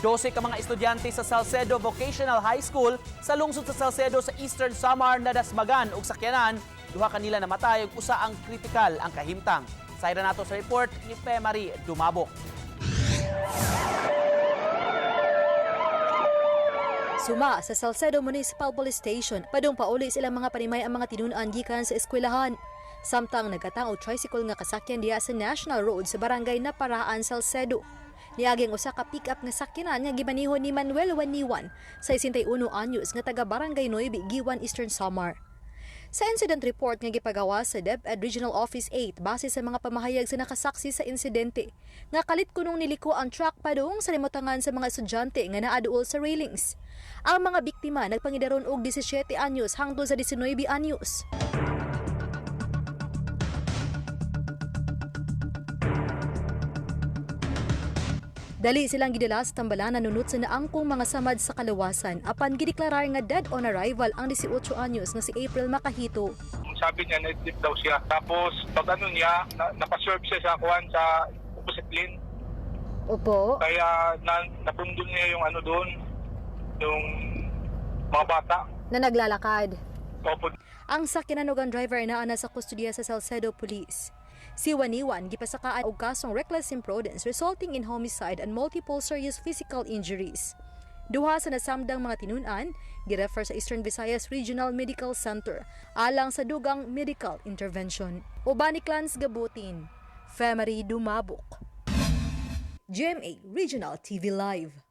12 ka mga estudyante sa Salcedo Vocational High School sa lungsod sa Salcedo sa Eastern Samar nadasmagan og sakyanan, duha kanila namatay ug usa ang kritikal ang kahimtang. Sayra nato sa report ni Femary Dumabok. Suma sa Salcedo Municipal Police Station, padung pauli silang mga panimay ang mga tinun-an gikan sa eskwelahan. Samtang nagatang og tricycle nga kasakyan diha sa National Road sa barangay Naparaan, Salcedo. Niagi ang usa ka pick-up nga sakyanan nga gimaniho ni Manuel Waniwan sa 61 anyos nga taga Barangay Nueve, Guiuan, Eastern Samar. Sa incident report nga gipagawa sa DepEd Regional Office 8 base sa mga pamahayag sa nakasaksi sa insidente, nga kalit kunong niliko ang truck padung sa limutangan sa mga estudyante nga naaduol sa railings. Ang mga biktima nagpangidaron og 17 anyos hangtod sa 19 anyos. Dali silang gidala sa tambalan nunot sa naangkong mga samad sa kalawasan apan gideklarar nga dead on arrival ang 18 anyos nga si April Makahito. Sabi niya, na-trip daw siya. Tapos, pag ano niya, napaserve siya sa kuan sa opposite lane. Opo. Kaya napundol niya yung ano doon, yung mga bata. Na naglalakad. Opo. Ang sakyanan ug ang driver naa na sa kustodiya sa Salcedo Police. Si Waniwan gipasakaan og kasong reckless imprudence resulting in homicide and multiple serious physical injuries. Duha sa nasamdang mga tinun-an girefer sa Eastern Visayas Regional Medical Center alang sa dugang medical intervention. Uban ni Clans Gabutin, Femery Dumabok. GMA Regional TV Live.